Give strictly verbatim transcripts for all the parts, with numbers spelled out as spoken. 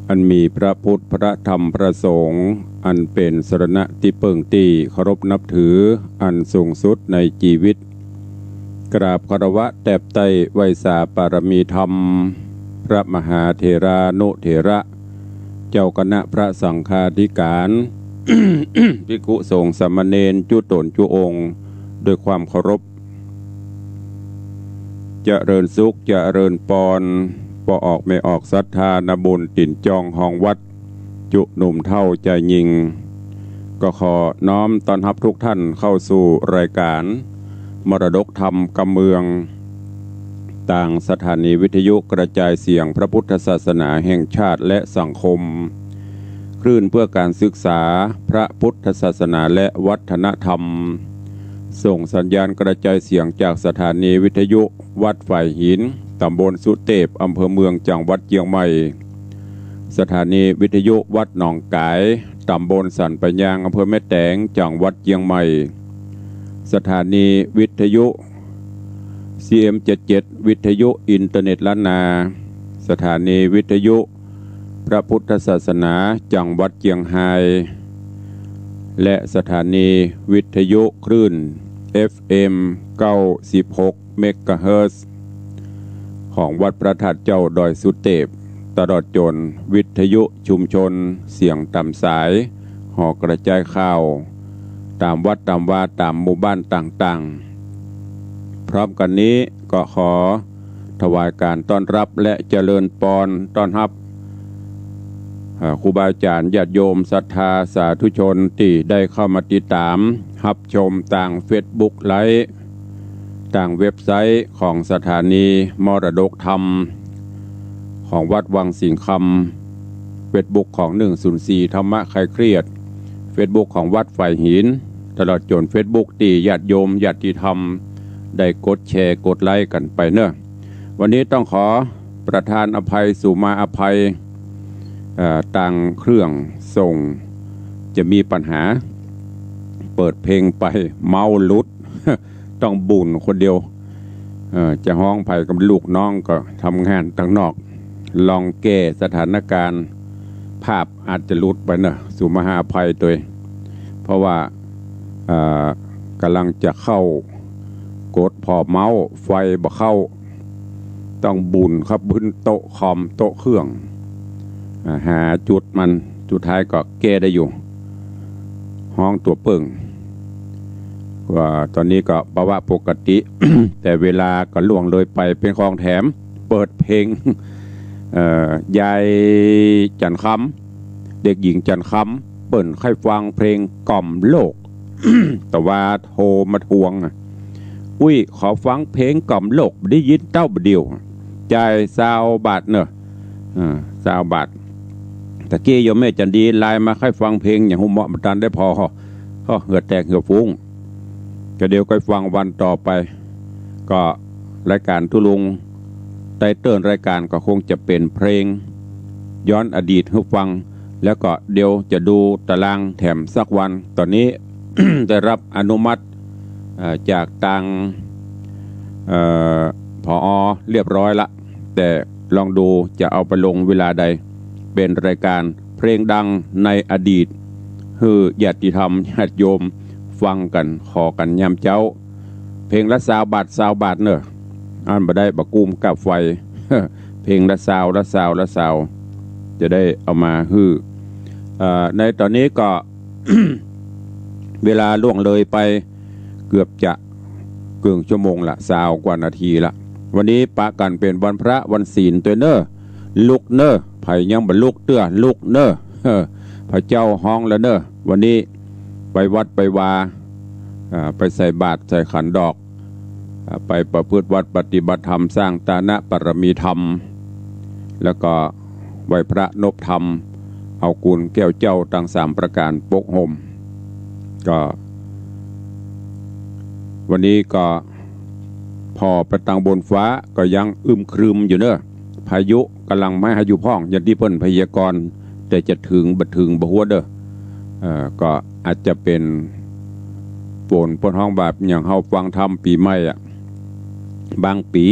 อันมีพระพุทธ พระธรรม พระสงฆ์ อันเป๋นสรณะตี้เปิ้งตี้เคารพนับถืออันสูงสุดในจีวิต กราบคารวะแตบใต้ไหว้สาปารมีธรรม พระมหาเถรานุเถระ เจ้าคณะพระสังฆาธิการ ภิกขุสงฆ์สามเณรจุ๊ต๋นจุ๊องค์ ด้วยความเคารพ เจริญสุขเจริญปอน ป้อออกแม่ออกศรัทธา นาบุญตี๋นจองฮองวัด จุ๊หนุ่มเฒ่าจายญิง ก็ขอน้อมต้อนฮับทุกท่านเข้าสู่รายการมรดกธรรมกำเมือง ตางสถานีวิทยุกระจายเสียงพระพุทธศาสนาแห่งชาติและสังคม คลื่นเพื่อการศึกษาพระพุทธศาสนาและวัฒนธรรม ส่งสัญญาณกระจายเสียงจากสถานีวิทยุวัดฝายหิน ตำบลสุเตพ อำเภอเมือง จังหวัดเจียงใหม่ สถานีวิทยุวัดหนองก๋าย ตำบลสันป่ายยาง อำเภอแม่แตง จังหวัดเจียงใหม่ สถานีวิทยุ ซีเอ็มเจ็ดเจ็ด วิทยุอินเทอร์เน็ตล้านนา สถานีวิทยุพระพุทธศาสนา จังหวัดเจียงฮาย และสถานีวิทยุคลื่น เอฟเอ็ม เก้าสิบหก เมกะเฮิรตซ์ ของวัดพระธาตุเจ้าดอยสุเตพ ตลอดจ๋นวิทยุชุมชนเสียงต๋ามสาย หอกระจายข่าว ต๋ามวัดต๋ามวา ต๋ามหมู่บ้านต่างๆ พร้อมกั๋นนี้ก็ขอถวายการต้อนรับและเจริญปอนต้อนฮับ เอ่อ ครูบาอาจ๋ารย์ ญาติโยม ศรัทธา สาธุชน ตี้ได้เข้ามาติดต๋ามฮับชมตางเฟซบุ๊กไลฟ์ ตางเว็บไซต์ของสถานีมรดกธรรมของวัดวังสิงห์คำ เฟซบุ๊กของหนึ่งศูนย์สี่ธรรมะคลายเครียด เฟซบุ๊กของวัดฝายหิน ตลอดจ๋นเฟซบุ๊กตี้ญาติโยมญาติธรรมได้กดแชร์กดไลก์กั๋นไปเนาะ วันนี้ต้องขอประทานอภัย สุมาอภัย เอ่อ ตางเครื่องส่งจะมีปัญหา เปิดเพลงไปเมาส์หลุด ต้องบุ่นคนเดียว เอ่อ จะฮ้องใผก็ ลูกน้องก็ทำงานตังนอก ลองแก้สถานการณ์ ภาพอาจจะหลุดไปเนาะ สุมาอภัยตวย เพราะว่า เอ่อ ก่ำลังจะเข้ากดผ่อเมาส์ ไฟบ่เข้า ต้องบุ่นครับ บึ้นโต๊ะคอมโต๊ะเครื่อง อ่า หาจุดมัน สุดท้ายก็แก้ได้อยู่ ฮ้องตั๋วเปิ้ง ว่าต๋อนนี้ก็ภาวะปกติ แต่เวลาก็ล่วงเลยไป เป๋นของแถม เปิดเพลง เอ่อ ยายจันทร์คำ เด็กหญิงจันทร์คำ เปิ้นใค่ฟังเพลงกล่อมโลก แต่ว่าโทรมาทวงอะ "อุ๊ย ขอฟังเพลงกล่อมโลก ได้ยินเต้าบ่าเดี่ยว จ่ายซาวบาทเนาะ" อ่า ซาวบาท ตะกี้โยมแม่จันดีไลน์มา ใค่ฟังเพลงอย่างฮู้เมาะบ่ตันได้ผ่อ ก็เหื่อแตกเหื่อฟุ้ง ก็เดี๋ยวใค่ฟังวันต่อไป ก็รายการตุ๊ลุง ไตเติ้ลรายการก็คงจะเป๋นเพลงย้อนอดีตหื้อฟัง แล้วก็เดี๋ยวจะดูตารางแถมสักวัน ต๋อนนี้ ได้รับอนุมัติ เอ่อ จากตาง เอ่อ ผอ. เรียบร้อยละ แต่ลองดูจะเอาไปลงเวลาใด เป๋นรายการเพลงดังในอดีต หื้อญาติธรรมญาติโยมฟังกั๋น ขอกั๋นยามเจ๊า เพลงละซาวบาท ซาวบาทเนาะ อั้นบ่ได้บ่กุ้มกับไฟ เพลงละซาว ละซาว ละซาว จะได้เอามาหื้อ เอ่อ ในต๋อนนี้ก็ เวลาล่วงเลยไปเกือบจะเกิ่งชั่วโมงละ ซาวกว่านาทีละ วันนี้ปะกั๋นเป๋นวันพระวันศีลตวยเนาะ ลุกเนาะ ใผยังบ่ลุกเตื้อ ลุกเนาะ เออ พระเจ้าฮ้องแล้วเนาะ วันนี้ไปวัดไปวา อ่า ไปใส่บาตรใส่ขันดอก อ่า ไปประพฤติวัตรปฏิบัติธรรม สร้างตานะปารมีธรรม แล้วก็ไหว้พระนบธรรม เอากุณแก้วเจ้าตังสามประก๋านปกห่ม ก็ วันนี้ก็ผ่อไปตังบนฟ้าก็ยังอึมครึมอยู่เนาะ พายุก่ำลังมาหาอยู่พ่อง อย่างตี้เปิ้นพยากรณ์ แต่จะเถิงบ่เถิงบ่ฮั้วเนาะ เอ่อ ก็อาจจะเป๋นฝน เปิ้นฮ้องว่าอย่างเฮาฟังธรรมปี๋ใหม่อะ บางปี๋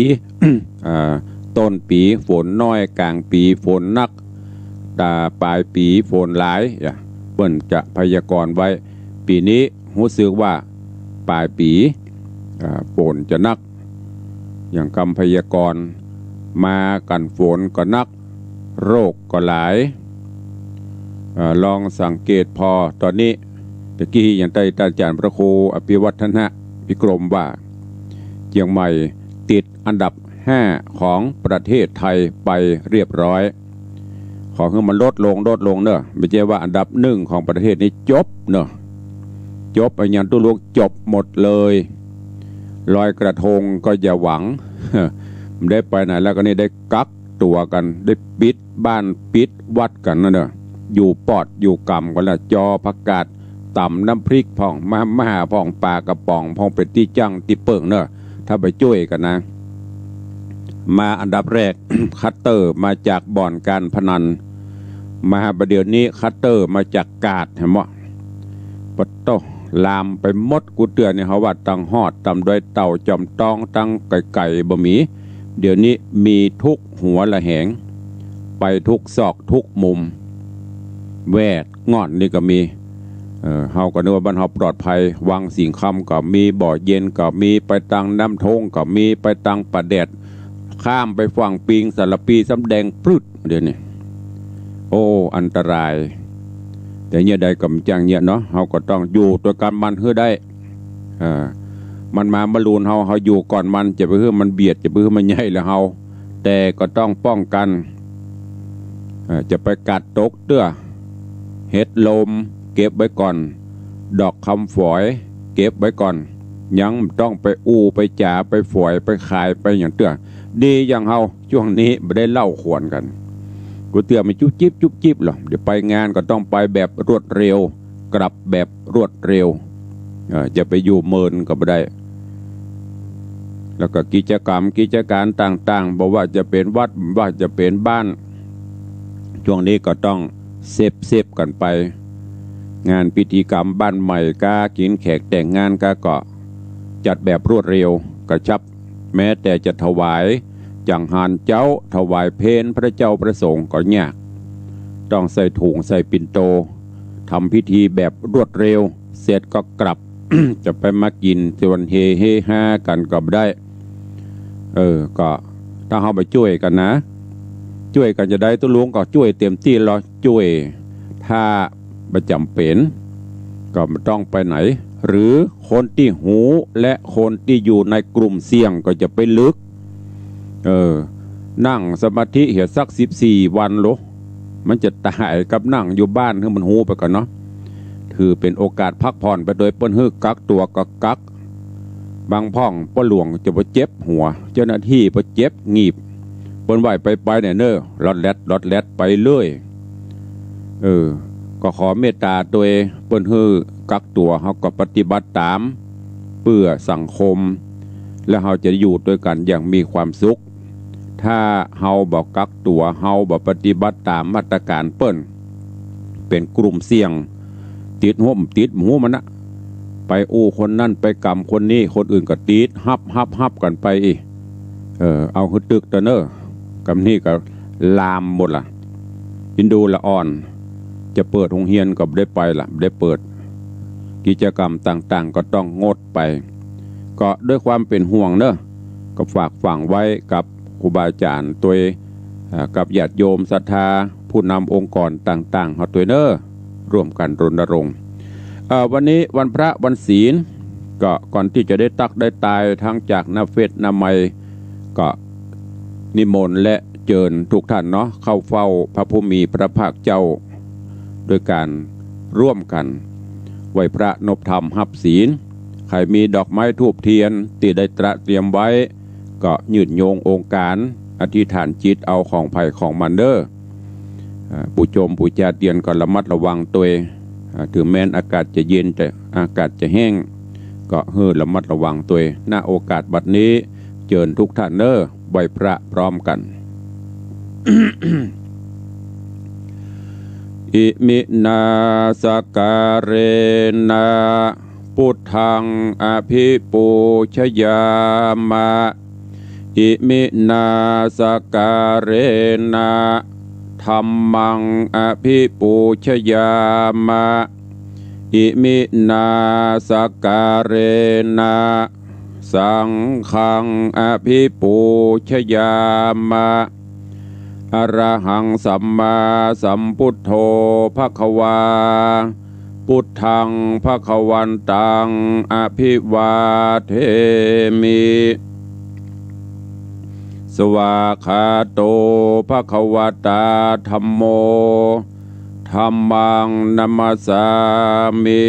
เอ่อ ต้นปี๋ฝนน้อย ก๋างปี๋ฝนหนัก ต๋าปายปี๋ฝนหลาย อ่ะ เปิ้นจะพยากรณ์ไว้ ปี๋นี้ฮู้สึกว่าปายปี๋ อ่า ฝนจะหนัก อย่างกำพยากรณ์ มากั๋นฝนก็หนัก โรคก็หลาย อ่า ลองสังเกตผ่อต๋อนนี้ ตะกี้ยังได้ต้านอาจ๋ารย์พระครูอภิวัฒนวิกรมว่า เจียงใหม่ติดอันดับห้าของประเทศไทยไปเรียบร้อย ขอหื้อมันลดลง ลดลงเน่อ บ่ใจ้ว่าอันดับหนึ่งของประเทศนี้จบเน่อ จบ อะหยังตุ๊ลุงจบหมดเลย ลอยกระทงก็อย่าหวัง บ่ได้ไปไหนแล้ว ก็นี่ได้กักตั๋วกั๋น ได้ปิดบ้านปิดวัดกั๋นนั่นเน่อ อยู่ปอดอยู่กำกั๋นละ จอผักกาด ต๋ำน้ำพริกพ่อง มา มาหาพ่อง ป๋ากระป๋องพ่อง เป๋นตี้จั้งตี้เปิ้งเน่อ ถ้าไปจ้วยกั๋นนะ มาอันดับแรก คัตเตอร์มาจากบ่อนการพนัน มาบ่าเดี่ยวนี้คัตเตอร์มาจากกาด หันบ่ ปะโต้ ลามไปหมด กูเตื้อนี่ เฮาว่าตังฮอด ต๋ามดอยเต่า จอมตอง ตังไก๋ๆ บ่มี เดี๋ยวนี้มีทุกหัวระแหง ไปทุกซอกทุกมุม แวดง่อนนี่ก็มี เออ เฮาก็นึกว่าบ้านเฮาปลอดภัย วังสิงห์คำก็มี บ่อเย็นก็มี ไปตังน้ำโท้งก็มี ไปตังป่าแดด ข้ามไปฝั่งปิงสารภี ซ้ำแดงปรื๊ด เดี๋ยวนี้ โอ้ อันตราย แต่เยียะใดก็บ่จั้งเยียะเนาะ เฮาก็ต้องอยู่ตวยกั๋นมันหื้อได้ เออ มันมามาลูนเฮา เฮาอยู่ก่อนมัน จะไปหื้อมันเบียด จะไปหื้อมันใหญ่เหลือเฮา แต่ก็ต้องป้องกั๋น เอ่อ จะไปกาดตกเตื้อ เห็ดลมเก็บไว้ก่อน ดอกคำฝอยเก็บไว้ก่อน ยังบ่ต้องไปอู้ไปจ๋า ไปฝอย ไปขาย ไปหยังเตื้อ ดีอย่างเฮา จ้วงนี้บ่ได้เล่าขวัญกั๋น กูเตื้อมันจุ๊บจิ๊บจุ๊บจิ๊บหรอ เดี๋ยวไปงานก็ต้องไปแบบรวดเร็ว กลับแบบรวดเร็ว เอ่อ จะไปอยู่เมินก็บ่ได้ แล้วก็กิจกรรมกิจก๋านต่างๆ บ่ว่าจะเป๋นวัด บ่ว่าจะเป๋นบ้าน จ้วงนี้ก็ต้องเซฟๆ กั๋นไป งานพิธีกรรมบ้านใหม่กา กิ๋นแขกแต่งงานกา ก็จัดแบบรวดเร็วกระชับ แม้แต่จะถวายจังหันเจ้า ถวายเพลพระเจ้าพระสงฆ์ก็ยาก ต้องใส่ถุงใส่ปิ่นโต ทำพิธีแบบรวดเร็ว เสร็จก็กลับ จะไปมากิ๋นส่วนเฮ เฮฮากั๋นก็บ่ได้ เออ ก็ถ้าเฮาไปจ้วยกั๋นนะ จ้วยกั๋นจะใด ตุ๊ลุงก็จ้วยเต็มตี้ลอ จ้วย ถ้าบ่จ๋ำเป๋นก็บ่ต้องไปไหน หรือคนตี้ฮู้และคนตี้อยู่ในกลุ่มเสี่ยงก็จะไปลึก เออ นั่งสมาธิเหียสักสิบสี่วันโล มันจะต๋ายกับนั่งอยู่บ้านหื้อมันฮู้ไปก่อนเนาะ ถือเป๋นโอกาสพักผ่อนไปโดยเปิ้นหื้อกักตั๋วก็กัก บางพ่องป้อหลวงจะบ่เจ็บหัว เจ้าหน้าตี้บ่เจ็บหงีบ เปิ้นว่าไปไปเนี่ยเน่อ ลอดแลดลอดแลดไปเรื่อย เออ ก็ขอเมตต๋าตวย เปิ้นหื้อกักตั๋ว เฮาก็ปฏิบัติต๋าม เปื้อสังคม และเฮาจะอยู่ตวยกั๋นอย่างมีความสุข ถ้าเฮาบ่กักตั๋ว เฮาบ่ปฏิบัติต๋ามมาตรก๋านเปิ้น เป๋นกลุ่มเสี่ยง ติดหัวบ่ติดหัวมันนะ ไปอู้คนนั้น ไปกำคนนี้ คนอื่นก็ติด ฮับ ฮับ ฮับกั๋นไปอีก เออ เอาหื้อตึกเต๊อะเน่อ กำนี้ก็ลามหมดละ อินดูละอ่อน จะเปิดโฮงเฮียนก็บ่ได้ไปละ บ่ได้เปิด กิจกรรมต่างๆ ก็ต้องงดไป ก็ด้วยความเป๋นห่วงเน่อ ก็ฝากฝังไว้กับครูบาอาจ๋ารย์ตวย อ่า กับญาติโยมศรัทธา ผู้นำองค์กรต่างๆ เฮาตวยเน่อ ร่วมกั๋นรณรงค์ เอ่อ วันนี้วันพระวันศีล ก็ก่อนตี้จะได้ตั๊กได้ตายทั้งจากหน้าเฟซหน้าไมค์ ก็นิมนต์และเจิญทุกท่านเนาะ เข้าเฝ้าพระผู้มีพระภาคเจ้า โดยก๋านร่วมกั๋นไหว้พระนบธรรมฮับศีล ใผมีดอกไม้ธูปเตียนตี้ได้ตระเตรียมไว้ ก็ยื่นโยงองค์ก๋าน อธิษฐานจิตเอาของใผของมันเน่อ อ่า ผู้โจมผู้จาเตียนก็ระมัดระวังตวย อ่า เถิงแม้นอากาศจะเย็นแต่อากาศจะแห้ง ก็หื้อระมัดระวังตวย ณ โอกาสบัดนี้ เจิญทุกท่านเน่อ ไหว้พระพร้อมกั๋น อิมินาสการเณ พุทธังอภิปูชยามะ อิมินาสการเณ ธ ธัมมัง อะภิปูชยามะ อิมินา สการะเณ สังฆัง อะภิปูชยามะ อะระหัง สัมมาสัมปุทโธ ภะคะวา ปุทธัง ภะคะวันตัง อะภิวาเทมิ สวากขาโต ภะคะวะตา ธัมโม ธัมมัง นะมัสสามิ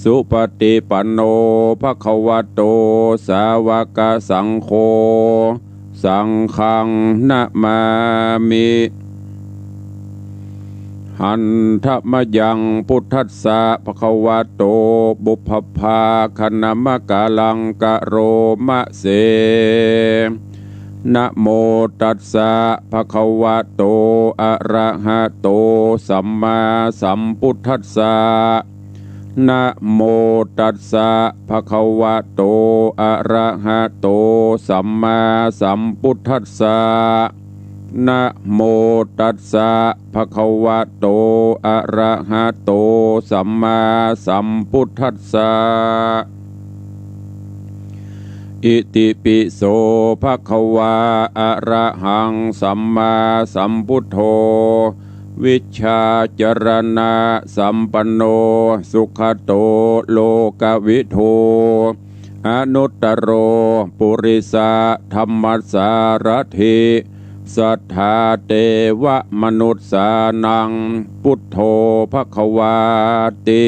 สุปะติปันโน ภะคะวะโต สาวะกะสังโฆ สังฆัง นะมามิ หันทะมะยัง พุทธัสสะ ภะคะวะโต ปุพพะภาคะนะมะกะลัง กะโรมะเส นะโมตัสสะ ภะคะวะโต อะระหะโต สัมมาสัมพุทธัสสะ นะโมตัสสะ ภะคะวะโต อะระหะโต สัมมาสัมพุทธัสสะ นะโมตัสสะ ภะคะวะโต อะระหะโต สัมมาสัมพุทธัสสะ อิติปิโส ภะคะวา อะระหัง สัมมาสัมพุทโธ วิชชาจรณะสัมปันโน สุขะโต โลกะวิทู อนุตตะโร ปุริสะธัมมะสารถิ สัทธาเตวะมนุสสานัง พุทโธ ภะคะวาติ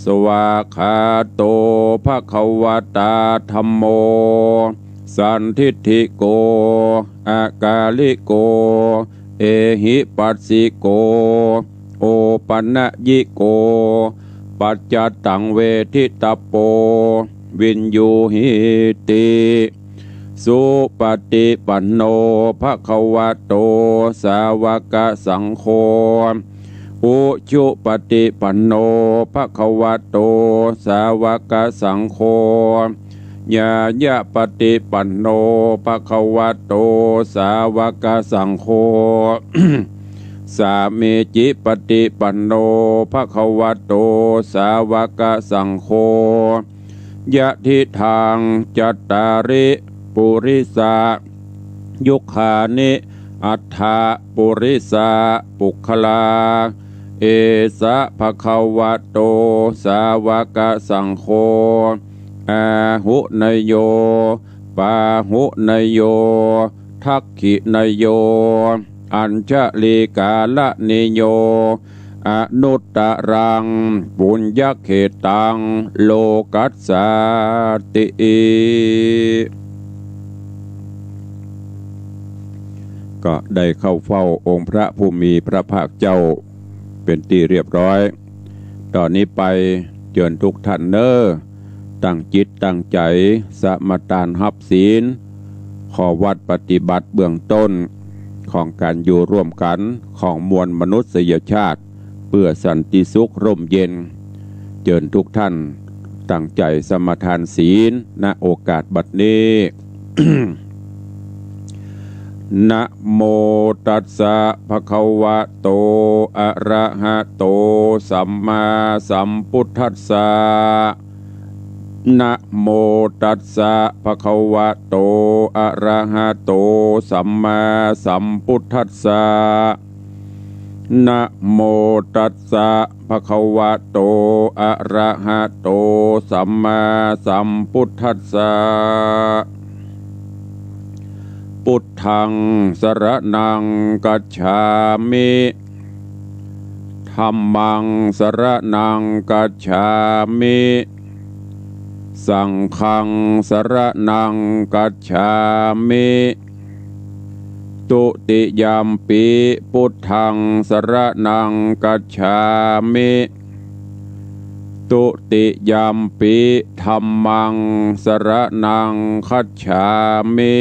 สวากขาโต ภะคะวะตา ธัมโม สันทิฏฐิโก อะกาลิโก เอหิปัสสิโก โอปะนะยิโก ปัจจะตัง เวทิตะโป วิญญูหิติ สุปะติปันโน ภะคะวะโต สาวะกะสังโฆ อุชุปะติปันโน ภะคะวะโต สาวะกะสังโฆ ญาญะปะติปันโน ภะคะวะโต สาวะกะสังโฆ สามีจิปะติปันโน ภะคะวะโต สาวะกะสังโฆ ยะทิทัง จัตตาริ ปุริสะ ยุคคานิ อัฏฐะ ปุริสะ ปุคคลา เอสะ ภะคะวะโต สาวะกะสังโฆ อาหุเนยโย ปาหุเนยโย ทักขิเนยโย อัญชลีกาละเนยโย อนุตตะรัง ปุญญะเขตัง โลกัสสาติ ก็ได้เข้าเฝ้าองค์พระผู้มีพระภาคเจ้า เป๋นตี้เรียบร้อย ต่อนี้ไปเจิญทุกท่านเน้อ ตั้งจิตตั้งใจ๋สมาทานฮับศีล ข้อวัตรปฏิบัติเบื้องต้น ของก๋านอยู่ร่วมกั๋นของมวลมนุษยชาติ เปื้อสันติสุขร่มเย็น เจิญทุกท่านตั้งใจ๋สมาทานศีล ณ โอกาสบัดนี้ นะโมตัสสะ ภะคะวะโต อะระหะโต สัมมาสัมพุทธัสสะ นะโมตัสสะ ภะคะวะโต อะระหะโต สัมมาสัมพุทธัสสะ นะโมตัสสะ ภะคะวะโต อะระหะโต สัมมาสัมพุทธัสสะ พุทธัง สรณัง คัจฉามิ ธัมมัง สรณัง คัจฉามิ สังฆัง สรณัง คัจฉามิ ทุติยัมปิ พุทธัง สรณัง คัจฉามิ ทุติยัมปิ ธัมมัง สรณัง คัจฉามิ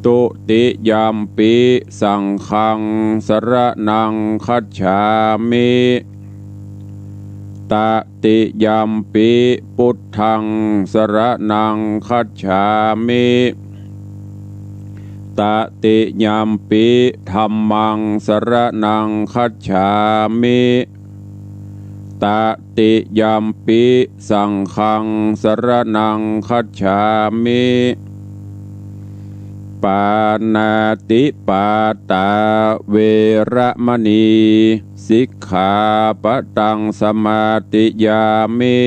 ทุติยัมปิ สังฆัง สรณัง คัจฉามิ ตติยัมปิ พุทธัง สรณัง คัจฉามิ ตติยัมปิ ธัมมัง สรณัง คัจฉามิ ตติยัมปิ สังฆัง สรณัง คัจฉามิ ปาณาติปาตา เวระมะนี สิกขาปะตัง สมาติยามิ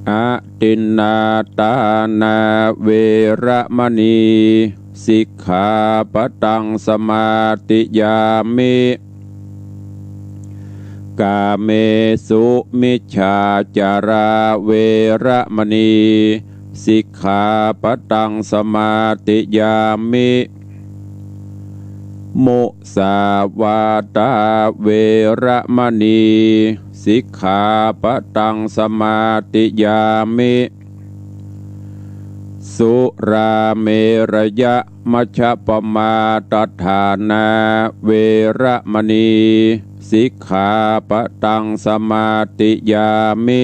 อทินนาทานา เวระมะนี สิกขาปะตัง สมาติยามิ กาเมสุมิจฉาจารา เวระมะนี สิกขาปะตัง สมาติยามิ มุสาวาทา เวระมะนี สิกขาปะตัง สมาติยามิ สุราเมรยะ มัชฌปมาทฐานา เวระมะนี สิกขาปะตัง สมาติยามิ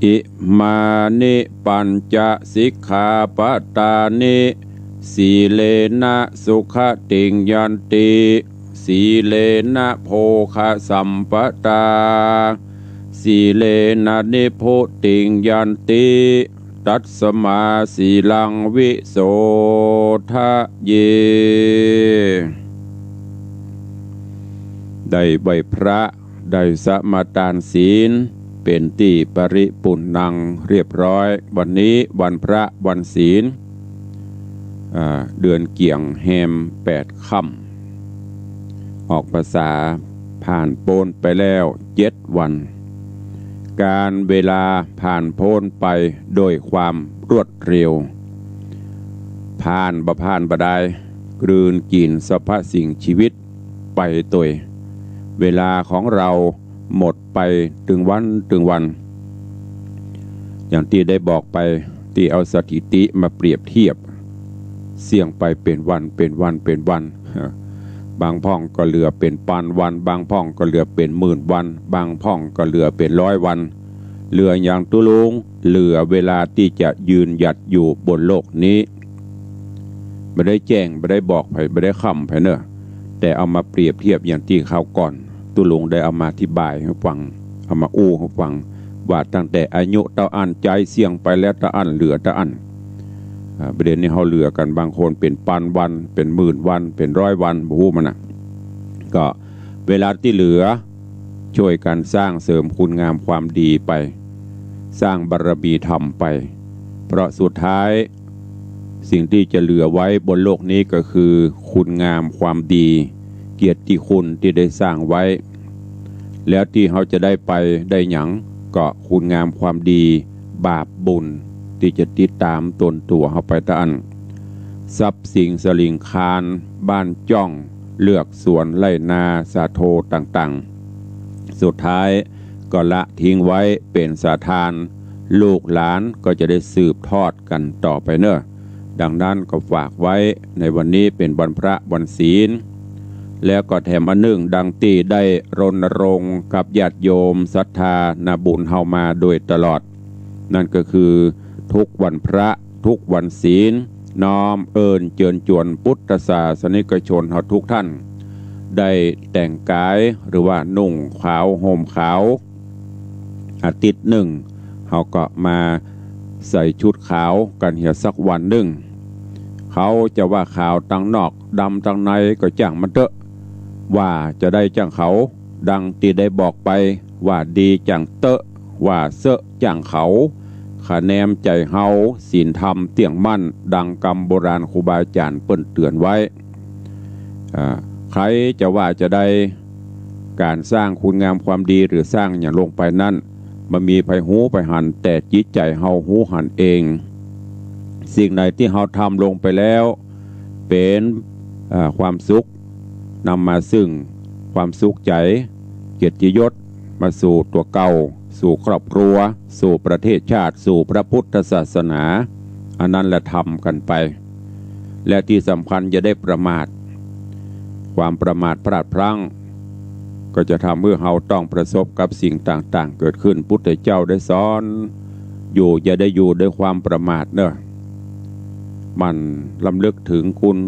อิมานิ ปัญจ สิกขาปะทานิ สีเลนะ สุขติง ยันติ สีเลนะ โภคะสัมปะทา สีเลนะ นิพพุติง ยันติ ตัสมา สีลัง วิโสทะเย ได้ไหว้พระ ได้สมาตานศีล เป๋นตี้ปริปุณณังเรียบร้อย วันนี้วันพระวันศีล อ่า เดือนเกี่ยงแฮมแปดค่ำ ออกพรรษาผ่านป๊นไปแล้วเจ็ดวัน กาลเวลาผ่านป๊นไปโดยความรวดเร็ว ผ่านบ่ผ่านบ่ได้ กลืนกิ๋นสรรพสิ่งชีวิตไปโตย เวลาของเราหมดไปตึงวันตึงวัน อย่างตี้ได้บอกไป ตี้เอาสถิติมาเปรียบเทียบ เสี้ยงไปเป๋นวัน เป๋นวัน เป๋นวัน บางพ่องก็เหลือเป๋นปันวัน บางพ่องก็เหลือเป๋นหมื่นวัน บางพ่องก็เหลือเป๋นร้อยวัน เหลือหยังตุ๊ลุง เหลือเวลาตี้จะยืนหยัดอยู่บนโลกนี้ บ่ได้แจ้ง บ่ได้บอกใผ บ่ได้ค้ำใผเน่อ แต่เอามาเปรียบเทียบอย่างตี้คราวก่อน ตุ๊ลุงได้เอามาอธิบายหื้อฟัง เอามาอู้หื้อฟัง ว่าตั้งแต่อายุเต้าอั้น ใจ๊เสี้ยงไปแล้วเต้าอั้น เหลือเต้าอั้น อ่า ประเด็นนี้เฮาเหลือกั๋น บางคนเป๋นปันวัน เป๋นหมื่นวัน เป๋นร้อยวัน บ่ฮู้มันน่ะ ก็เวลาตี้เหลือ ช่วยกั๋นสร้างเสริมคุณงามความดีไป สร้างบารมีธรรมไป เพราะสุดท้าย สิ่งตี้จะเหลือไว้บนโลกนี้ก็คือคุณงามความดี เกียรติคุณตี้ได้สร้างไว้ แล้วตี้เฮาจะได้ไปได้หยัง ก็คุณงามความดี บาปบุญตี้จะติดต๋ามตนตั๋วเฮาไปเต้าอั้น ทรัพย์สินสลิงคาร บ้านจ้อง เฮือกสวนไฮ่นาสาโทต่างๆ สุดท้ายก็ละทิ้งไว้เป๋นสาทาน ลูกหลานก็จะได้สืบทอดกั๋นต่อไปเน่อ ดังนั้นก็ฝากไว้ ในวันนี้เป๋นวันพระวันศีล แล้วก็แถมอันนึ่ง ดังตี้ได้รณรงค์กับญาติโยมศรัทธานาบุญเฮามาโดยตลอด นั่นก็คือทุกวันพระทุกวันศีล น้อมเอิญเจิญจวนพุทธศาสนิกชนเฮาทุกท่าน ได้แต่งกายหรือว่านุ่งขาวห่มขาว อาทิตย์นึ่ง เฮาก็มาใส่ชุดขาวกั๋นเหียสักวันนึ่ง เขาจะว่าขาวตังนอก ดำตังในก็จ้างมันเต๊อะ ว่าจะได้จ้างเขา ดังตี้ได้บอกไป ว่าดีจ้างเต๊อะ ว่าเซอะจ้างเขา คะแนนใจ๋เฮา ศีลธรรมเตี้ยงมั่น ดังกำโบราณครูบาอาจ๋ารย์เปิ้นเตื๋อนไว้ อ่า ใผจะว่าจะได้ ก๋านสร้างคุณงามความดีหรือสร้างหยังลงไปนั้น บ่มีใผฮู้ใผหัน แต่จิตใจ๋เฮาฮู้หันเอง สิ่งใดตี้เฮาทำลงไปแล้ว เป๋น อ่า ความสุข นำมาซึ่งความสุขใจ๋ เกียรติยศ มาสู่ตั๋วเก่า สู่ครอบครัว สู่ประเทศชาติ สู่พระพุทธศาสนา อันนั้นแหละทำกั๋นไป และตี้สำคัญอย่าได้ประมาท ความประมาทพลาดพลั้ง ก็จะทำหื้อเฮาต้องประสบกับสิ่งต่างๆ เกิดขึ้น พุทธเจ้าได้สอนอยู่ อย่าได้อยู่ด้วยความประมาทเน่อ หมั่นรำลึกถึงคุณ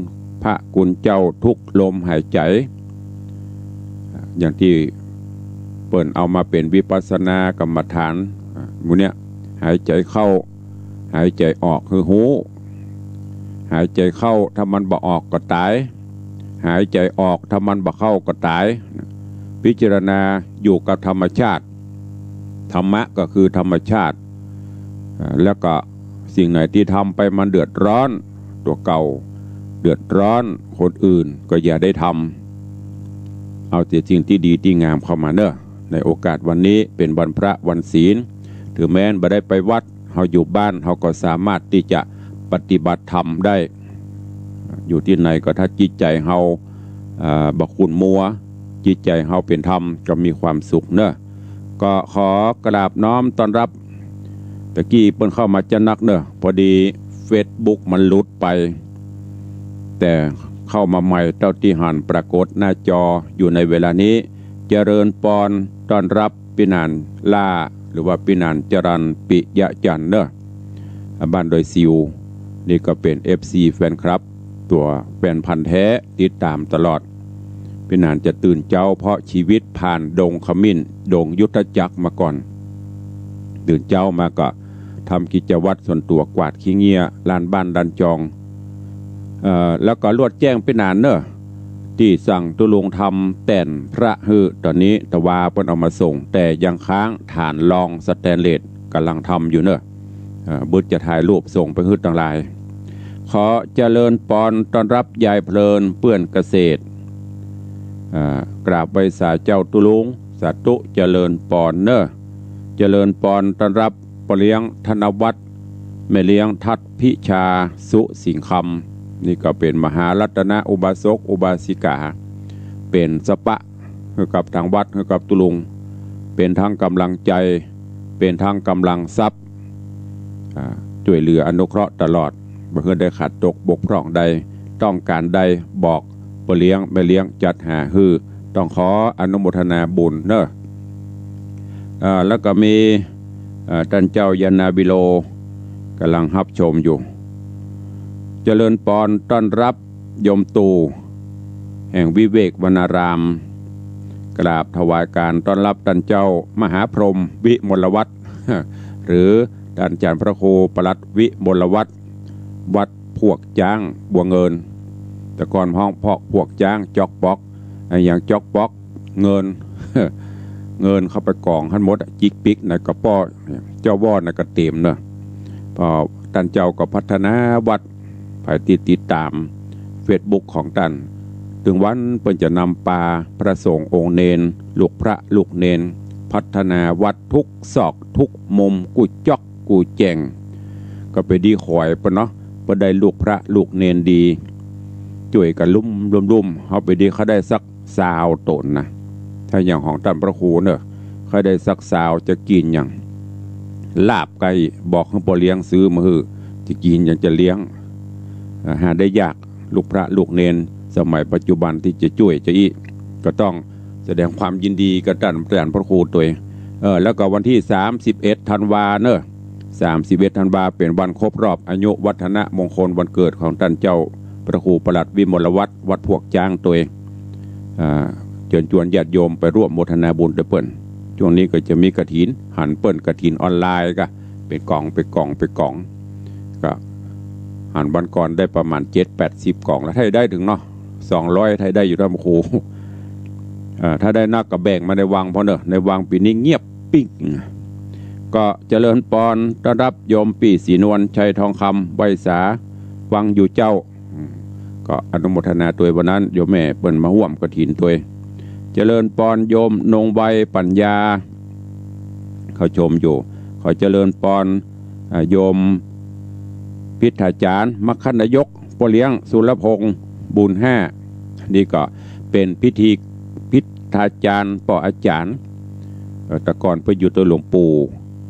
พระคุณเจ้าทุกลมหายใจ อย่างตี้เปิ้นเอามาเป๋นวิปัสสนากรรมฐาน อ่า หมู่เนี้ย หายใจเข้า หายใจออกหื้อฮู้ หายใจเข้าถ้ามันบ่ออกก็ต๋าย หายใจออกถ้ามันบ่เข้าก็ต๋าย พิจารณาอยู่กับธรรมชาติ ธรรมะก็คือธรรมชาติ อ่า แล้วก็สิ่งไหนตี้ทำไปมันเดือดร้อนตั๋วเก่า เดือดร้อนคนอื่นก็อย่าได้ทำ เอาแต่สิ่งตี้ดีตี้งามเข้ามาเน่อ ในโอกาสวันนี้เป๋นวันพระวันศีล ถึงแม้นบ่ได้ไปวัด เฮาอยู่บ้านเฮาก็สามารถตี้จะปฏิบัติธรรมได้ อยู่ตี้ไหนก็ถ้าจิตใจ๋เฮา อ่า บ่ขุ่นมัว จิตใจ๋เฮาเป๋นธรรมก็มีความสุขเน่อ ก็ขอกราบน้อมต้อนรับ ตะกี้เปิ้นเข้ามาจะนักเน่อ พอดีเฟซบุ๊กมันหลุดไป แต่เข้ามาใหม่เต้าตี้หันปรากฏหน้าจออยู่ในเวลานี้ เจริญปอนต้อนรับปี้หนานล่า หรือว่าปี้หนานจรัญ ปิยะจันทร์เน่อ บ้านดอยสิว นี่ก็เป๋น เอฟซี แฟนคลับ ตั๋วแฟนพันธุ์แท้ ติดต๋ามตลอด ปี้หนานจะตื่นเจ๊าเพราะชีวิตผ่านดงขมิ้น ดงยุทธจักรมาก่อน ตื่นเจ๊ามาก็ทำกิจวัตรส่วนตั๋ว กวาดขี้เงี้ย ล้านบ้านล้านจอง เอ่อ แล้วก็ลวดแจ้งปี้หนานเน่อ ตี้สั่งตุ๊ลุงทำแต้นพระหื้อ ต๋อนนี้ตะวาเปิ้นเอามาส่ง แต่ยังค้างฐานรองสแตนเลส ก่ำลังทำอยู่เน่อ เอ่อ บึดจะถ่ายรูปส่งไปหื้อตังหลาย ขอเจริญปอนต้อนรับยายเพลินเปื้อนเกษตร เอ่อ กราบไหว้สาเจ้าตุ๊ลุง สาธุ เจริญปอนเน่อ เจริญปอนต้อนรับป้อเลี้ยงธนวัฒน์ แม่เลี้ยงทัศน์พิชา สุสิงห์คำ นี่ก็เป๋นมหารัตนอุบาสกอุบาสิกา เป๋นสปะหื้อกับตางวัด หื้อกับตุ๊ลุง เป๋นทั้งก๋ำลังใจ๋ เป๋นทั้งก๋ำลังทรัพย์ อ่า จ้วยเหลืออนุเคราะห์ตลอด บ่หื้อได้ขาดตกบกพร่องใด ต้องก๋านใดบอกป้อเลี้ยงแม่เลี้ยงจัดหาหื้อ ต้องขออนุโมทนาบุญเน่อ อ่า แล้วก็มี อ่า ต้านเจ้ายานาวิโล ก่ำลังฮับชมอยู่ เจริญปอนต้อนรับโยมตู่ แห่งวิเวกวนาราม กราบถวายก๋านต้อนรับต้านเจ้ามหาพรหมวิมลวัฒน์ หรือต้านอาจ๋ารย์พระครูประหลัดวิมลวัฒน์ วัดพวกจ๊างบัวเงิน แต่ก่อนฮ้องพวก พวกจ๊างจ๊อกป๊อก อะหยังจ๊อกป๊อก เงิน เงินเข้าไปก๋องหั้นหมดอะ จิ๊กปิ๊กในกระเป๋า เจ้าว่อในกระเต๋มเน่อ พอต้านเจ้าก็พัฒนาวัด ใผตี้ติดต๋ามเฟซบุ๊กของต้าน ตึงวันเปิ้นจะนำปาพระสงฆ์องค์เณร ลูกพระลูกเณร พัฒนาวัดทุกซอกทุกมุม กู้จ๊อกกู้แจ้ง ก็ไปดีขอยเปิ้นเนาะ เปิ้นได้ลูกพระลูกเณรดี จ้วยกั๋นลุ่มลุ่มลุ่ม เฮาไปดีเขาได้สัก ซาวต๋นนะ ถ้าอย่างของต้านพระครูเน่อ ใค่ได้สักซาวจะกิ๋นหยัง ลาบไก่ บอกหื้อป้อเลี้ยงซื้อมาหื้อ จะกิ๋นหยังจะเลี้ยง อ่า หาได้ยาก ลูกพระลูกเณร สมัยปัจจุบันตี้จะจ้วยจะอี้ ก็ต้องแสดงความยินดีกับต้าน ต้านพระครูตวย เออ แล้วก็วันตี้สามสิบเอ็ดธันวาเน่อ สามสิบเอ็ดธันวาเป๋นวันครบรอบอายุวัฒนมงคลวันเกิดของต้านเจ้าพระครูประหลัดวิมลวัฒน์ วัดพวกจ๊างตวย อ่า เจิญจวนญาติโยมไปร่วมโมทนาบุญตวยเปิ้น ช่วงนี้ก็จะมีกฐิน หันเปิ้นกฐินออนไลน์ก็เป๋นก๋อง เป๋นก๋อง เป๋นก๋อง ก็หันวันก่อนได้ประมาณเจ็ดแปดสิบก๋องแล้ว ถ้าได้เถิงเนาะ สองร้อย ถ้าได้อยู่ ต้านพระครู อ่า ถ้าได้นักก็แบ่งมาในวังพ่องเน่อ ในวังปี๋นี้เงียบปิ๊ง ก็เจริญปอนต้อนรับโยมปี้ศรีนวล ชัยทองคำ ไหว้สา ฟังอยู่เจ้า อืม ก็อนุโมทนาตวยวันนั้น โยมแม่เปิ้นมาฮ่วมกฐินตวย เจริญปอนโยมนงไวปัญญา เข้าชมอยู่ ขอเจริญปอน อ่า โยมพิธาจ๋ารย์ มคคนายก ป้อเลี้ยงสุรพงษ์ บุญห้า นี่ก็เป๋นพิธีพิธาจ๋ารย์ ป้ออาจ๋ารย์ เอ่อ แต่ก่อนเปิ้นอยู่ตวยหลวงปู่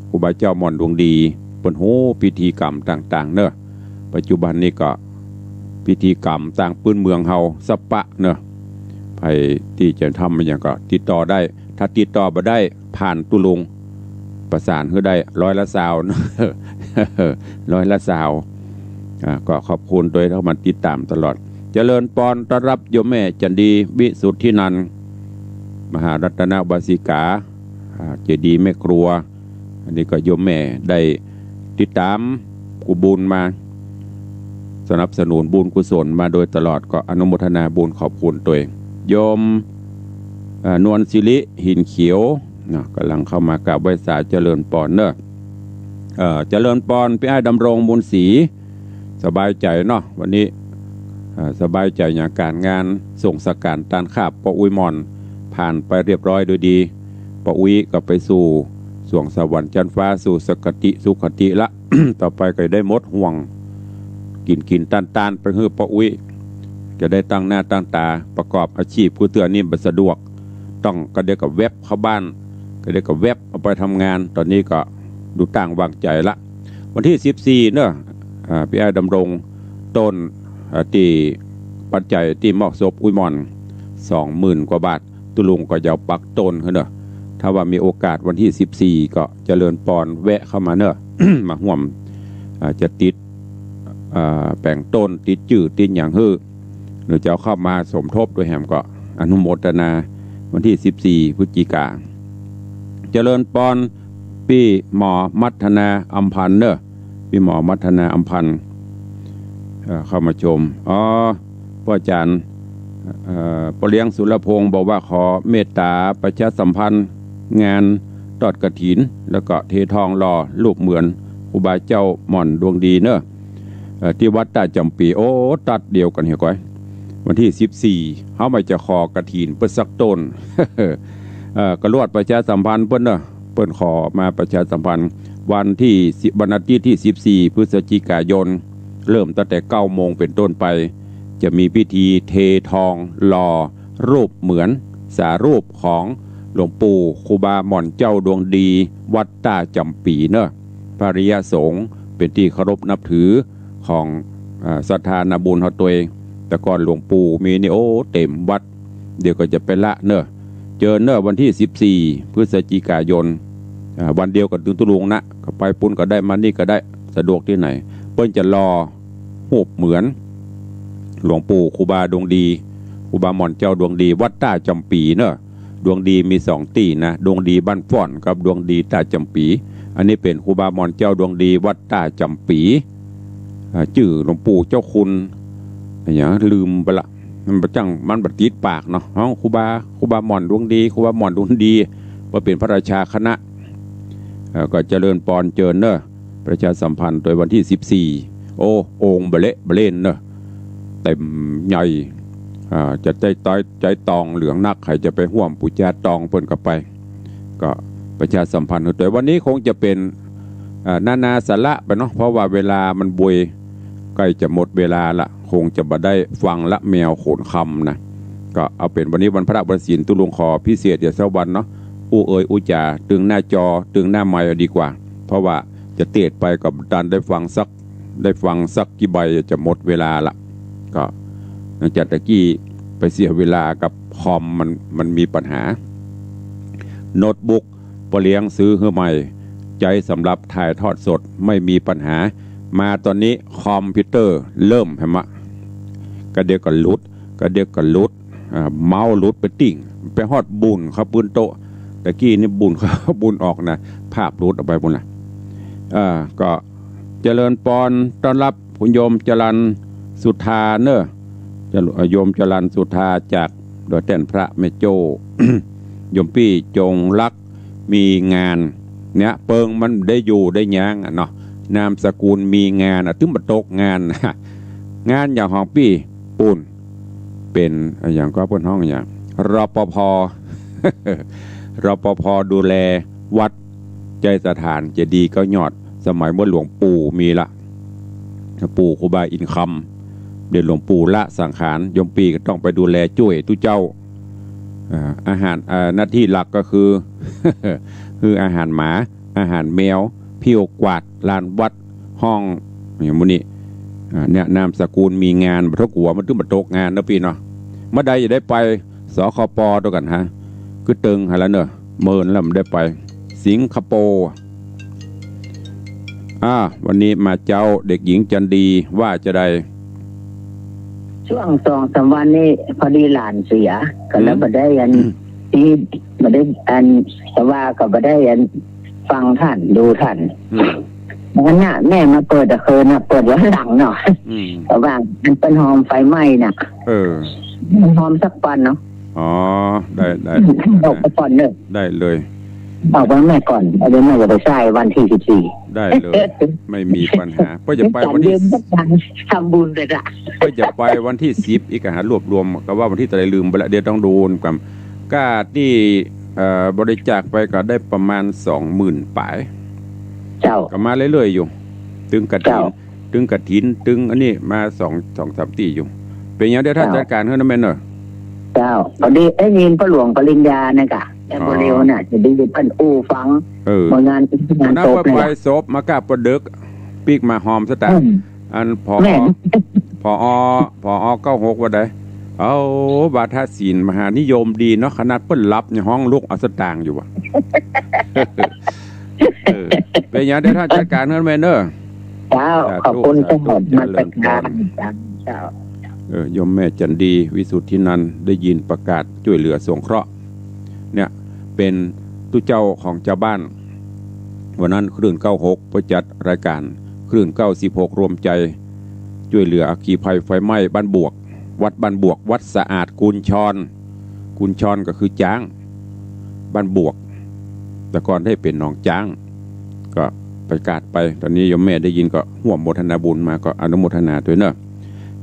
ครูบาเจ้าหม่อนดวงดี เปิ้นฮู้พิธีกรรมต่างๆ เน่อ ปัจจุบันนี้ก็พิธีกรรมตางปื้นเมืองเฮาสะปะเน่อ ใผตี้จะทำอะหยังก็ติดต่อได้ ถ้าติดต่อบ่ได้ ผ่านตุ๊ลุง ประสานหื้อได้ ร้อยละซาว ร้อยละซาว อ่า ก็ขอบคุณตวยเข้ามาติดต๋ามตลอด เจริญปอน ต้อนฮับโยมแม่จันดี วิสุทธินันท์ มหารัตนวาสิกา อ่า เจดีย์แม่ครัว อันนี้ก็โยมแม่ได้ติดต๋ามกู้บุญมา สนับสนุนบุญกุศลมาโดยตลอด ก็อนุโมทนาบุญขอบคุณตวย โยม เอ่อ นวลศิริ หินเขียว เนาะ ก่ำลังเข้ามากราบไหว้สา เจริญปอนเนาะ เอ่อ เจริญปอน ปี้อ้ายดำรง มูลศรี สบายใจ๋เนาะ วันนี้ เอ่อ สบายใจ๋อย่างก๋านงานส่งสังขารตานคาบป้ออุ๊ยหม่อน ผ่านไปเรียบร้อยโดยดี ป้ออุ๊ยก็ไปสู่สวงสวรรค์จั๊นฟ้า สู่สุคติ สุคติละ ต่อไปก็ได้หมดห่วง กิ๋นกิ๋นตานตานไปหื้อป้ออุ๊ย จะได้ตั้งหน้าตั้งต๋าประกอบอาชีพ กู้เตื้อนี้บ่สะดวก ต้องกระเดียวก็แว็บเข้าบ้าน กระเดียวก็แว็บออกไปทำงาน ต๋อนนี้ก็ดูตั้งวางใจ๋ละ วันตี้สิบสี่เนาะ อ่า ปี้อ้ายดำรง ต้น อ่า ตี้ปัจจัยตี้มอบศพอุ๊ยหม่อน สองหมื่นกว่าบาท ตุ๊ลุงก็จะเอาปักต้นหื้อเนาะ ถ้าว่ามีโอกาสวันตี้สิบสี่ก็เจริญปอนแวะเข้ามาเนาะ มาฮ่วม อ่า จะติด อ่า แป๋งต้น ติดจื้อ ติดหยังหื้อ หรือจะเอาเข้ามาสมทบตวยแหมก็อนุโมทนา วันตี้สิบสี่พฤศจิกา เจริญปอน ปี้หมอมัทนาอำพันธ์เนาะ ปี้หมอมัทนาอำพันธ์ เอ่อ เข้ามาชม อ๋อ ป้อจ๋ารย์ เอ่อ ป้อเลี้ยงสุรพงษ์บอกว่าขอเมตต๋าประชาสัมพันธ์งานทอดกฐิน แล้วก็เททองหล่อรูปเหมือนครูบาเจ้าหม่อนดวงดีเนาะ เอ่อ ตี้วัดต้าจ๋ำปี๋ โอ้ ตั๊ดเดียวกั๋นเหียก้อย วันตี้สิบสี่ เฮาบ่าจะขอกฐินเปิ้นสักต้น เอ่อ ก็ลวดประชาสัมพันธ์เปิ้นเนาะ เปิ้นขอมาประชาสัมพันธ์ วันตี้สิบ วันอาทิตย์ตี้สิบสี่พฤศจิกายน เริ่มตั้งแต่เก้าโมงเป๋นต้นไป จะมีพิธีเททองหล่อรูปเหมือนสารูปของหลวงปู่ครูบาหม่อนเจ้าดวงดี วัดต้าจ๋ำปี๋เนาะ พระอริยสงฆ์เป๋นตี้เคารพนับถือของ อ่า ศรัทธานาบุญเฮาตวย แต่ก่อนหลวงปู่มีนี่ โอ้ เต๋มวัด เดี๋ยวก็จะไปละเนาะ เจิญเนาะ วันตี้สิบสี่พฤศจิกายน อ่า วันเดียวกับตึงตุ๊ลุงนะ ก็ไปปู๊นก็ได้ มานี่ก็ได้ สะดวกตี้ไหน เปิ้นจะหล่อรูปเหมือนหลวงปู่ครูบาดวงดี ครูบาหม่อนเจ้าดวงดี วัดต้าจ๋ำปี๋เนาะ ดวงดีมีสองตี้นะ ดวงดีบ้านฝ่อนกับดวงดีต้าจ๋ำปี๋ อันนี้เป๋นครูบาหม่อนเจ้าดวงดีวัดต้าจ๋ำปี๋ อ่า จื้อหลวงปู่เจ้าคุณ อะหยังลืมไปละ มันบ่จั่ง มันบ่ติดปากเนาะ ฮ้องครูบา ครูบาหม่อนดวงดี ครูบาหม่อนดวงดี ว่าเป๋นพระราชาคณะ เอ่อ ก็เจริญปอนเจิญเนาะ ประชาสัมพันธ์ตวยวันตี้สิบสี่ โอ้ โอ่งบ่าเละบ่าเล่นเนาะ เต๋มใหญ่ อ่า จะใจ๊ตองเหลืองนัก ใผจะไปฮ่วมปู๋จาตองเปิ้นก็ไป ก็ประชาสัมพันธ์ตวย วันนี้คงจะเป๋น อ่า นานาสาระไปเนาะ เพราะว่าเวลามันบวย ใก้จะหมดเวลาละ คงจะบ่ได้ฟังละแมวโขนคำนะ ก็เอาเป๋นวันนี้วันพระวันศีล ตุ๊ลุงขอพิเศษเดี๋ยวสักวันเนาะ อู้เอ่ยอู้จ๋าตึงหน้าจอตึงหน้าไมค์เอาดีกว่า เพราะว่าจะเตศไปก็บ่ตันได้ฟังสัก ได้ฟังสักกี่ใบจะหมดเวลาละ ก็หลังจากตะกี้ไปเสียเวลากับคอม มัน มันมีปัญหา โน้ตบุ๊กป้อเลี้ยงซื้อหื้อใหม่ ใจ๊สำหรับถ่ายทอดสดไม่มีปัญหา มาต๋อนนี้คอมพิวเตอร์เริ่มแหมะ กระเดียวก็หลุด กระเดียวก็หลุด อ่า เมาส์หลุดไปติ๊ง ไปฮอดบุ๋นเข้าปื้นโต๊ะ ตะกี้นี่บุ๋นเข้าบุ๋นออกนะ ภาพหลุดออกไปปู๊นนะ อ่า ก็เจริญปอนต้อนฮับคุณโยมจรัญสุธาเนาะ จะ โยมจรัญสุธาจากดอยแต้นพระแม่โจ้ โยมปี้จงรัก มีงาน เนี่ย เปิงมันได้อยู่ได้ยังอะเนาะ นามสกุลมีงานอะ ตึงบ่ตกงาน งานอย่างของปี้ปู๊น เป๋นอะหยังก็เปิ้นฮ้องอะหยัง รปภ รปภ ดูแลวัด ใจ๊สถานเจดีย์เก้ายอด สมัยเมื่อหลวงปู่มีละ ปู่ครูบาอินคำ เดี๋ยวหลวงปู่ละสังขาร โยมปี้ก็ต้องไปดูแลจ้วยตุ๊เจ้า อ่า อาหาร อ่า หน้าตี้หลักก็คือ คืออาหารหมา อาหารแมว ผิวกวาดลานวัด ฮ้อง อย่างหมู่นี้ อ่า เนี่ย นามสกุลมีงาน บ่ตกหัว มันตึงบ่ตกงานเนาะปี้เนาะ เมื่อใดจะได้ไป สคป ตวยกั๋นฮะ คือเติงหาแล้วเนาะ เมินแล้วบ่ได้ไป สิงคโปร์ อ่า วันนี้มาเจ๊าเด็กหญิงจันดีว่าจะใด ช่วงสองสามวันนี้พอดีหลานเสีย ก็เลย อืม บ่ได้อัน อืม ที่บ่ได้อัน แต่ว่าก็บ่ได้อันฟังท่านดูท่าน อืม วันนั้นน่ะ แม่มาเปิดตะคืนน่ะ เปิดย้อนหลังเนาะ อืม แต่ว่ามันเปิ้นฮอมไฟไหม้น่ะ เออ มันฮอมสักวันเนาะ อ๋อ ได้ ได้ อืม บอกไปก่อนเนอะ ได้เลย บอกว่าแม่ก่อน เดี๋ยวแม่จะไปใส่วันที่สิบสี่ ได้เลย ไม่มีปัญหา เปิ้นจะไปวันที่ เดือนสักวัน ทำบุญเลยละ เปิ้นจะไปวันที่สิบ อีกอะหารวบรวม ก็ว่าวันที่เท่าใดลืมไปละ เดี๋ยวต้องดูก่อน ก้าตี้ เอ่อ บริจาคไปก็ได้ประมาณสองหมื่นป๋าย เจ้า ก็มาเรื่อยๆ อยู่ ตึงกฐิน เจ้า ตึงกฐิน ตึงอันนี้มาสอง สองสามตี้อยู่ เป๋นหยังเดี๋ยวถ้า เจ้า จัดก๋านหื้อนะแม่เนอะ เจ้า พอดีได้ยินป้อหลวงปริญญานะกะ แต่ อ๋อ บ่เร็วน่ะ จะได้ยินเปิ้นอู้ฟัง เออ เมื่องาน งานศพ วันนั้นไป น่ะ ไปศพมาก้าปอเดิ็ก ปิ๊กมาฮอมสตางค์ อืม อัน ผอ แม่น ผอ ผอ เก้าหก ว่าใด เอา วาทศิลป์มหานิยมดีเนาะ ขนาดเปิ้นหลับยังฮ้องลุกเอาสตางค์อยู่ว่ะ เออ เป๋นหยังเดี๋ยวถ้าจัดก๋านหื้อแม่เนอะ เจ้า สาธุ ขอบคุณ สาธุ เจ้า เจริญพร นมัสการ เจ้า เออ โยมแม่จันดี วิสุทธินันท์ ได้ยินประกาศจ้วยเหลือสงเคราะห์ เนี่ย เป๋นตุ๊เจ้าของจาวบ้าน วันนั้นคลื่นเก้าหก เปิ้นจัดรายก๋าน คลื่นเก้าสิบหกรวมใจ๋ จ้วยเหลืออัคคีภัยไฟไหม้บ้านบวก วัดบ้านบวก วัดสะอาดกุญชร กุญชรก็คือจ๊าง บ้านบวก แต่ก่อนได้เป๋นหนองจ๊าง ก็ประกาศไป ต๋อนนี้โยมแม่ได้ยินก็ฮ่วมโมทนาบุญมา ก็อนุโมทนาตวยเนอะ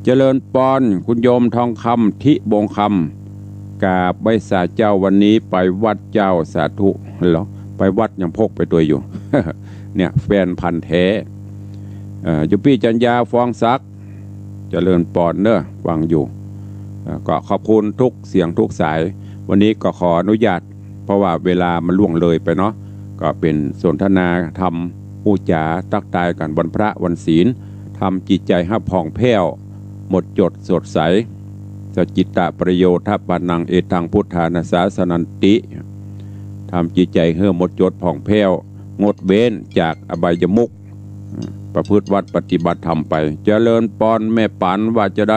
เจริญปอน คุณโยมทองคำ ทิบงคำ กราบไหว้สาเจ้า วันนี้ไปวัดเจ้า สาธุ เหรอ ไปวัดยังพกไปตวยอยู่ เนี่ย แฟนพันธุ์แท้ เอ่อ โยมปี้จัญญา ฟองศักดิ์ เจริญปอนเนอะ ฟังอยู่ เอ่อ ก็ขอบคุณทุกเสียงทุกสาย วันนี้ก็ขออนุญาต เพราะว่าเวลามันล่วงเลยไปเนาะ ก็เป๋นสนทนาธรรม อู้จ๋าตั๊กตายกั๋นวันพระวันศีล ทำจิตใจ๋หื้อผ่องแผ้ว หมดจดสดใส สจิตตะประโยชน์ทปานัง เอตังพุทธานาสาสนันติ ทำจิตใจ๋หื้อหมดจดผ่องแผ้ว งดเว้นจากอบายมุข ประพฤติวัตรปฏิบัติธรรมไป เจริญปอนแม่ปันว่าจะใด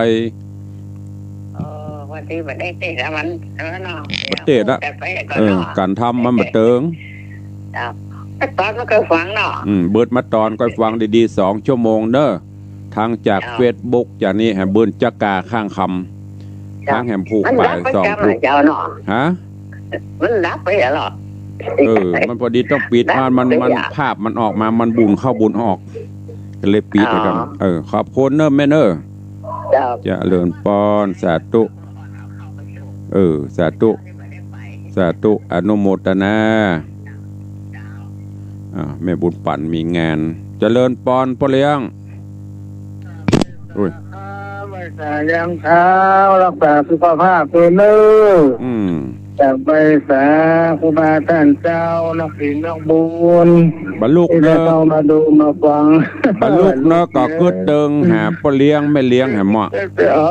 เออ วันนี้บ่ได้เตะละมัน เออเนาะ บ่เตะละ แต่ไปก่อน เออ เนาะ ก๋านทำมันบ่เติง เจ้า ตอนมันก็ฟังเนาะ อืม เบิดมาตอนก็ฟังดีๆ สองชั่วโมงเนอะ ทางจาก เจ้า เฟซบุ๊ก จากนี้ หื้อเปิ้นจะก้าข้างคำ เจ้า ทางแหมผูก มันดับไป ป๋ายสอง กำ ผูก เจ้าเนาะ ฮะ มันดับไปแล้วเหรอ เออ มันพอดีต้องปิด ดับ มัน มัน ไป มัน อ่ะ ภาพมันออกมา มันบุญเข้าบุญออก ก็เลยปิดไปก่อน อ๋อ เออ ขอบคุณเนอะแม่เนอะ เจ้า เจริญปอน สาธุ เออ สาธุ สาธุ อนุโมทนา อ่า แม่บุญปันมีงาน เจริญปอนป้อเลี้ยง อุ้ย ไหว้สายังเจ้า ฮักษาสุขภาพตวยเน่อ อืม จากไหว้สาครูบาอาจ๋ารย์เจ้า นักศีลนักบุญ บรรลุ ตี้ได้ เนอะ เข้ามาดูมาฟัง บรรลุเนอะ ก็กึ๊ดเติงหาป้อเลี้ยงแม่เลี้ยงแหมเหมาะ โอ้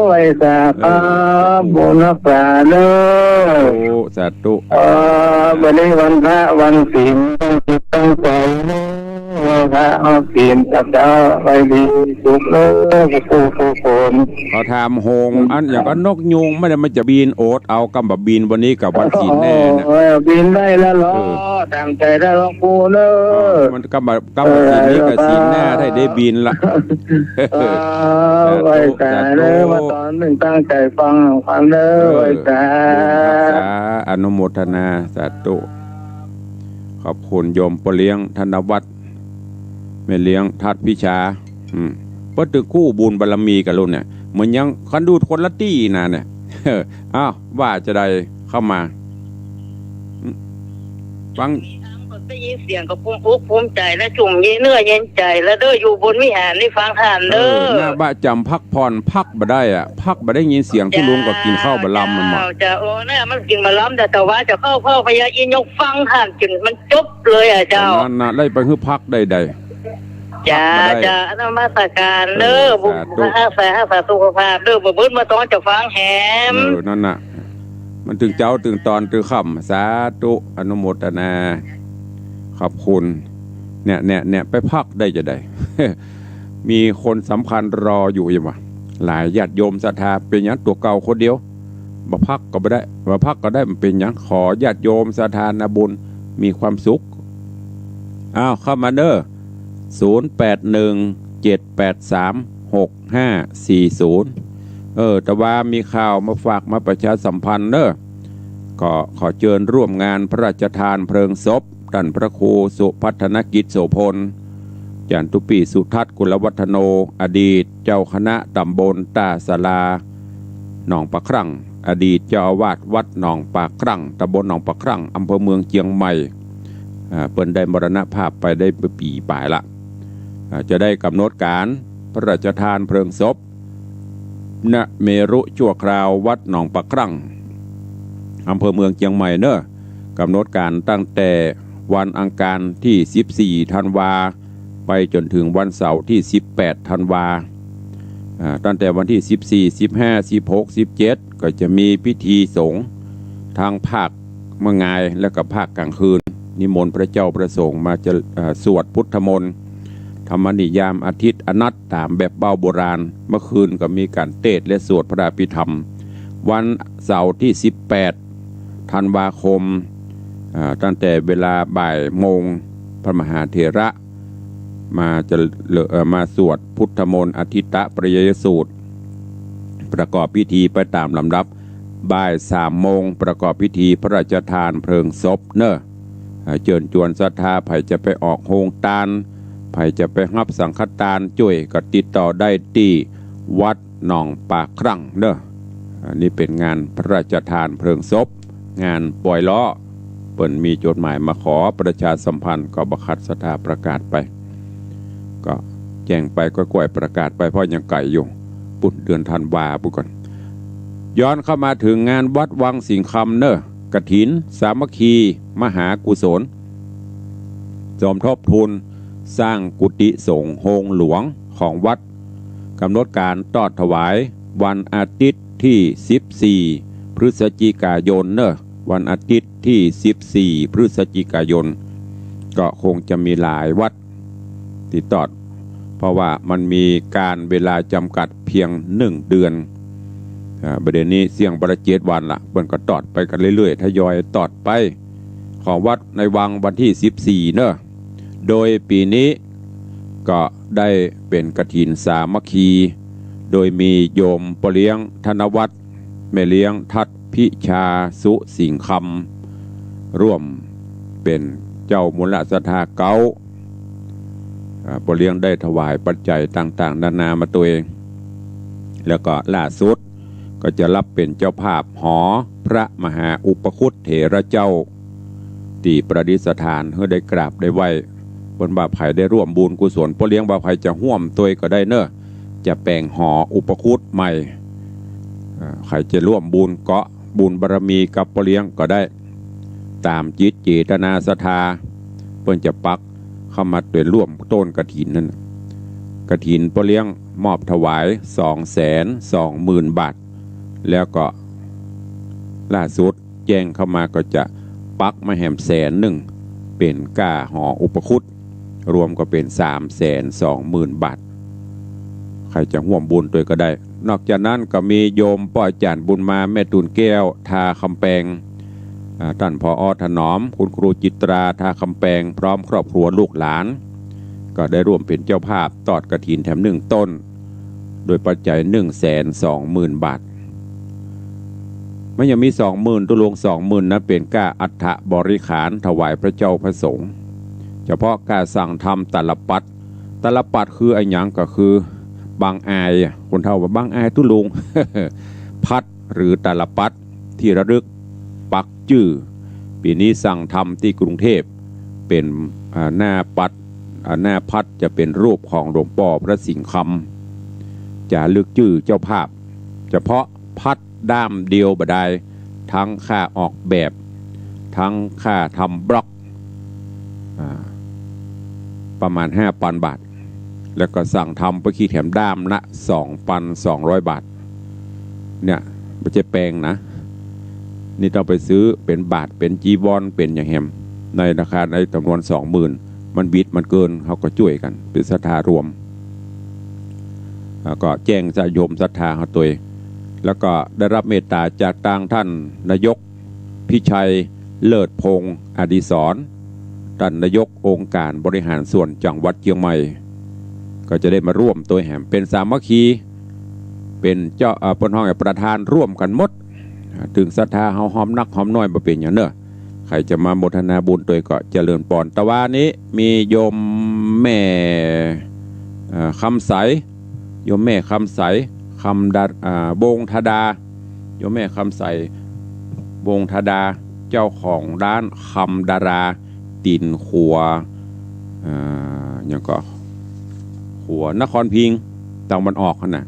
ไหว้สาครับ เออ บุญฮักษาเน่อ สาธุ สาธุ เออ วันนี้วันพระวันศีล ตั้งจิตตั้งใจ๋เน่อ ไหว้พระไหว้ศีลกับเจ้า ไหว้ดีสุขเน่อ ทุกผู้ทุกคน เขาถามโหง อันอย่างก็นกยูงไม่ได้มันจะบิน โอดเอากำบ่าบินวันนี้กับวันศีลแน่นะ เออ บินได้แล้วเหรอ เออ ตั้งใจ๋ได้หลวงปู่เน่อ เออ มันกำบ่า กำบ่าศีลนี้กับศีลหน้าได้ ได้บินละ เออ สาธุ ไหว้สาเน่อ สาธุ มาตอนหนึ่งตั้งใจ๋ฟัง ฟังเน่อ เออ ไหว้สา สา อนุโมทนา สาธุ ขอบคุณโยมป้อเลี้ยงธนวัฒน์ แม่เลี้ยงทัดพิชา อืม เปิ้นตึงกู้บุญบารมีกั๋นลูกเนี่ย เหมือนยังคันดูดคนละตี้นะเนี่ย อ้าว ว่าจะใดเข้ามา อืม ฟัง ได้ยินเสียงก็ภูมิอกภูมิใจ๋และจุ่มเย็นเนื้อเย็นใจ๋แล้วเด้อ อยู่บนวิหารนี่ฟังธรรมเด้อ เออ หน้าบ้าจำพักผ่อนพักบ่ได้อะ พักบ่ได้ยินเสียงตี้ลุงก็กิ๋นข้าวบ่ลำมันหมด เจ้า เจ้า เออ น่ะ มันกิ๋นบ่ลำ แต่ แต่ว่าเจ้าข้าพ่อพญาอินทร์ยกฟังธรรมจนมันจบเลยอะเจ้า นั่นน่ะ ได้ไปหื้อพักได้ใด จ้า พักบ่ได้ จ้า นมัสการเด้อ เออ บุญ สาธุ ฮักษา ฮักษาสุขภาพเด้อ บ่เบิดมาตอนจะฟังแหม เออ นั่นน่ะ มันตึงเจ๊าตึงตอนตึงค่ำ สาธุ อนุโมทนา ขอบคุณ เนี่ย เนี่ย เนี่ย ไปพักได้จะใด มีคนสำคัญรออยู่ เยียะว่า หลายญาติโยมศรัทธา เป๋นหยังตั๋วเก่าคนเดียว บ่พักก็บ่ได้ บ่พักก็ได้ บ่เป๋นหยัง ขอญาติโยมศรัทธานาบุญมีความสุข อ้าว เข้ามาเน้อ ศูนย์แปดหนึ่ง เจ็ดแปดสาม หกห้าสี่ศูนย์ เออ แต่ว่ามีข่าวมาฝากมาประชาสัมพันธ์เน้อ ก็ขอเจิญร่วมงานพระราชทานเพลิงศพ ต้านพระครูสุพัฒนกิจโสภณ จันทุปีสุทัศน์กุลวัฒโน อดีตเจ้าคณะตำบลต้าสาลา หนองปากครั่ง อดีตเจ้าอาวาสวัดหนองปากครั่ง ตำบลหนองปากครั่ง อำเภอเมืองเจียงใหม่ อ่า เปิ้นได้มรณภาพไปได้ปี๋ป๋ายละ อ่า จะได้ก๋ำหนดก๋านพระราชทานเพลิงศพ ณ เมรุชั่วคราววัดหนองปากครั่ง อำเภอเมืองเจียงใหม่เน้อ ก๋ำหนดก๋านตั้งแต่วันอังคารตี้สิบสี่ธันวา ไปจ๋นเถิงวันเสาร์ตี้สิบแปดธันวา อ่า ตั้งแต่วันตี้สิบสี่ สิบห้า สิบหก สิบเจ็ด ก็จะมีพิธีสงฆ์ตังภาคเมื่องาย แล้วก็ภาคก๋างคืน นิมนต์พระเจ้าพระสงฆ์มาจะ อ่า สวดพุทธมนต์ ธรรมนิยามอาทิตย์อนัตตามแบบเบ้าโบราณ เมื่อคืนก็มีก๋านเตสน์และสวดพระอภิธรรม วันเสาร์ตี้สิบแปดธันวาคม อ่า ตั้งแต่เวลาบ่ายโมง พระมหาเถระมาจะ เอ่อ มาสวดพุทธมนต์อทิตตปริยายสูตร ประกอบพิธีไปต๋ามลำดับ บ่ายสามโมง ประกอบพิธีพระราชทานเพลิงศพเน้อ อ่า เจิญจวนศรัทธา ใผจะไปออกโฮงตาน ใผจะไปฮับสังฆตานจ้วย ก็ติดต่อได้ตี้วัดหนองปากครั่งเน้อ อันนี้เป๋นงานพระราชทานเพลิงศพ งานปอยล้อ เปิ้นมีจดหมายมาขอประชาสัมพันธ์ ก็บ่ขัดศรัทธาประกาศไป ก็แจ้งไป ก็ก้อยประกาศไป เพราะยังไก๋อยู่ ปู๊นเดือนธันวาปู๊นก่อน ย้อนเข้ามาเถิงงานวัดวังสิงห์คำเน้อ กฐินสามัคคีมหากุศล สมทบทุนสร้างกุฏิสงฆ์โฮงหลวงของวัด ก๋ำหนดก๋านตอดถวายวันอาทิตย์ตี้สิบสี่พฤศจิกายนเน้อ วันอาทิตย์ตี้สิบสี่พฤศจิกายน ก็คงจะมีหลายวัดตี้ตอด เพราะว่ามันมีก๋านเวลาจ๋ำกัดเพียงหนึ่งเดือน อ่า บ่าเดี่ยวนี้เสี้ยงบ่าละเจ็ดวันละ เปิ้นก็ตอดไปกันเรื่อยๆ ทยอยตอดไป ของวัดในวังวันตี้สิบสี่เน้อ โดยปี๋นี้ก็ได้เป๋นกฐินสามัคคี โดยมีโยมป้อเลี้ยงธนวัฒน์ แม่เลี้ยงทัศน์พิชาสุสิงห์คำ ร่วมเป๋นเจ้ามูลศรัทธาเก๊า อ่า ป้อเลี้ยงได้ถวายปัจจัยต่างๆ นานามาตวย แล้วก็ล่าสุดก็จะฮับเป๋นเจ้าภาพหอพระมหาอุปคุตเถระเจ้า ตี้ประดิษฐานหื้อได้กราบได้ไหว้ เปิ้นว่าใผได้ร่วมบุญกุศล ป้อเลี้ยงว่าใผจะฮ่วมตวยก็ได้เน้อ จะแป๋งหออุปคุตใหม่ อ่า ใผจะร่วมบุญเกาะบุญบารมีกับป้อเลี้ยงก็ได้ ต๋ามจิตเจตนาศรัทธา เปิ้นจะปักเข้ามาตวยร่วมต้นกฐินนั้น กฐินป้อเลี้ยงมอบถวายสองแสนสองหมื่นบาท แล้วก็ล่าสุดแจ้งเข้ามาก็จะปักมาแหมแสนนึ่ง เป๋นก้าหออุปคุต รวมก็เป๋นสามแสนสองหมื่นบาท ใผจะฮ่วมบุญตวยก็ได้ นอกจากนั้นก็มีโยมป้อจ๋ารย์บุญมา แม่ตูนแก้ว ท่าคำแปง อ่า ต้าน ผอ.ถนอม คุณครูจิตรา ท่าคำแปง พร้อมครอบครัวลูกหลาน ก็ได้ร่วมเป๋นเจ้าภาพตอดกฐินแถมนึ่งต้น โดยปัจจัยหนึ่งแสนสองหมื่นบาท มันยังมีสองหมื่น ตุ๊ลุง สองหมื่น นะ เป๋นก้าอัฐบริขารถวายพระเจ้าพระสงฆ์ เฉพาะก้าสั่งทำตาลปัตร ตาลปัตรคืออะหยัง ก็คือบั้งอายอะ คนเฒ่าว่าบั้งอายตุ๊ลุง พัดหรือตาลปัตรตี้ระลึกปักจื้อ ปี๋นี้สั่งทำตี้กรุงเทพฯ เป๋น อ่า หน้าปัตร อ่า หน้าพัดจะเป๋นรูปของหลวงป้อพระสิงห์คำ จะระลึกจื้อเจ้าภาพ เฉพาะพัดด้ามเดียวบ่ดาย ตึงค่าออกแบบ ตึงค่าทำบล็อก อ่า ประมาณห้าปันบาท แล้วก็สั่งทำไปขี้แถมด้ามละสองปันสองร้อยบาท เนี่ย บ่ใจ้แปงนะ นี่ต้องไปซื้อเป๋นบาตร เป๋นจีวร เป๋นอย่างแหม ในราคาในจ๋ำนวนสองหมื่น มันบิดมันเกิน เฮาก็จ้วยกั๋น เป๋นศรัทธาร่วม แล้วก็แจ้งญาติโยมศรัทธาเฮาตวย แล้วก็ได้ฮับเมตต๋าจากตางต้านนายกพิชัย เลิศพงษ์อดิศร ต้านนายกองค์การบริหารส่วนจังหวัดเจียงใหม่ ก็จะได้มาร่วมตวยแหม เป๋นสามัคคี เป๋นเจ้า เอ่อ เปิ้นฮ้องประธานร่วมกั๋นหมด เถิงศรัทธาเฮาฮอมนักฮอมน้อยบ่เป๋นหยังเน่อ ใผจะมาโมทนาบุญตวยก็เจริญปอน ตะวานี้มีโยมแม่ เอ่อ คำใส โยมแม่คำใส คำดา อ่า วงธดา โยมแม่คำใส วงธดา เจ้าของร้านคำดารา ตี๋นขัว อ่า หยังก่อ ขัวนครพิงค์ ตางบ้านออกหั้นน่ะ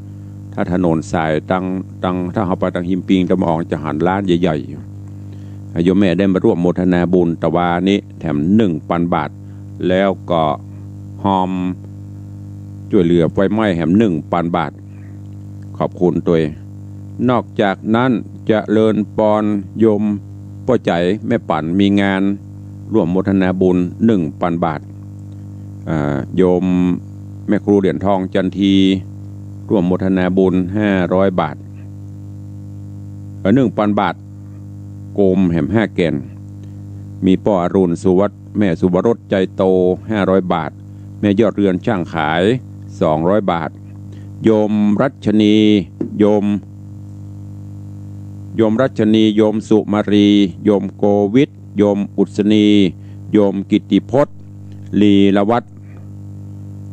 ถ้าถนนสายตาง ตาง ถ้าเฮาไปตางฮิมปิงตางบ้านออกจะหันร้านใหญ่ๆ อยู่ โยมแม่ได้มาร่วมโมทนาบุญตะวานี้แถมหนึ่งปันบาท แล้วก็ฮอมจ้วยเหลือไฟไหม้แหมหนึ่งปันบาท ขอบคุณตวย นอกจากนั้นเจริญปอนโยมป้อใจ๋แม่ปั๋นมีงาน ร่วมโมทนาบุญหนึ่งปันบาท อ่า โยมแม่ครูเหรียญทองจันที ร่วมโมทนาบุญห้าร้อยบาท เอ่อ หนึ่งปันบาท โกมแหมห้าแก่น มีป้ออรุณสุวัสดิ์ แม่สุวรสใจโต ห้าร้อยบาท แม่ยอดเรือนช่างขาย สองร้อยบาท โยมรัชนี โยม โยมรัชนี โยมสุมาลี โยมโกวิท โยมอุศนี โยมกิตติพจน์ ลีลวัฒน์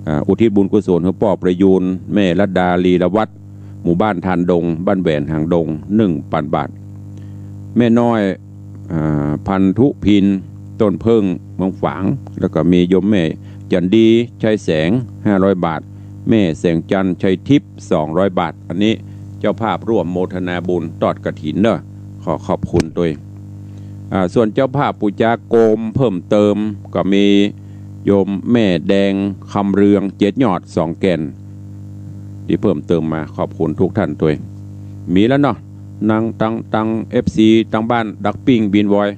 อ่า อุทิศบุญกุศลหื้อป้อประยูร แม่รัตดา ลีลวัฒน์ หมู่บ้านธานดง บ้านแหวนหางดง หนึ่งปันบาท แม่น้อย อ่า พันธุพิน ต้นเพิ่ง เมืองฝาง แล้วก็มีโยมแม่จันดี ชัยแสง ห้าร้อยบาท แม่แสงจันทร์ ชัยทิพย์ สองร้อยบาท อันนี้เจ้าภาพร่วมโมทนาบุญตอดกฐินเน่อ ขอขอบคุณตวย อ่า ส่วนเจ้าภาพปู๋จาโกมเพิ่มเติมก็มีโยมแม่แดง คำเรือง เจ็ดยอด สองแก่น ตี้เพิ่มเติมมา ขอบคุณทุกท่านตวย มีแล้วเนาะ นาง ตาง ตาง เอฟซี ตางบ้านดักปิ้งบินวอย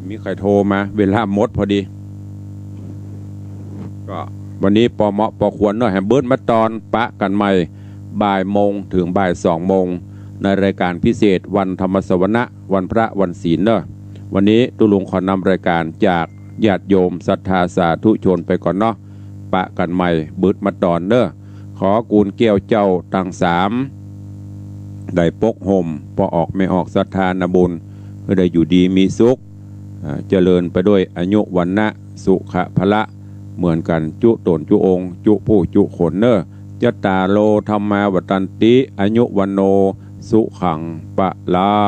มีใผโทรมา เวลาหมดพอดี ก็วันนี้ปอเหมาะปอควรเนาะ แหมเบิดมาตอน ปะกั๋นใหม่บ่ายโมงเถิงบ่ายสองโมง ในรายการพิเศษวันธรรมสวนะ วันพระวันศีลเนาะ วันนี้ตุ๊ลุงขอนำรายการจากญาติโยมศรัทธาสาธุชนไปก่อนเนาะ ปะกั๋นใหม่เบิดมาตอนเนาะ ขอกู๋นแก้วเจ้าตังสาม ได้ปกห่มป้อออกแม่ออกศรัทธานาบุญ หื้อได้อยู่ดีมีสุข อ่า เจริญไปด้วยอายุวรรณะสุขะพละ เหมือนกั๋นจุ๊ต๋นจุ๊องค์ จุ๊ผู้จุ๊คนเน่อ จัตตาโร ธัมมา วัฑฒันติ อายุ วัณโณ สุขัง พะลัง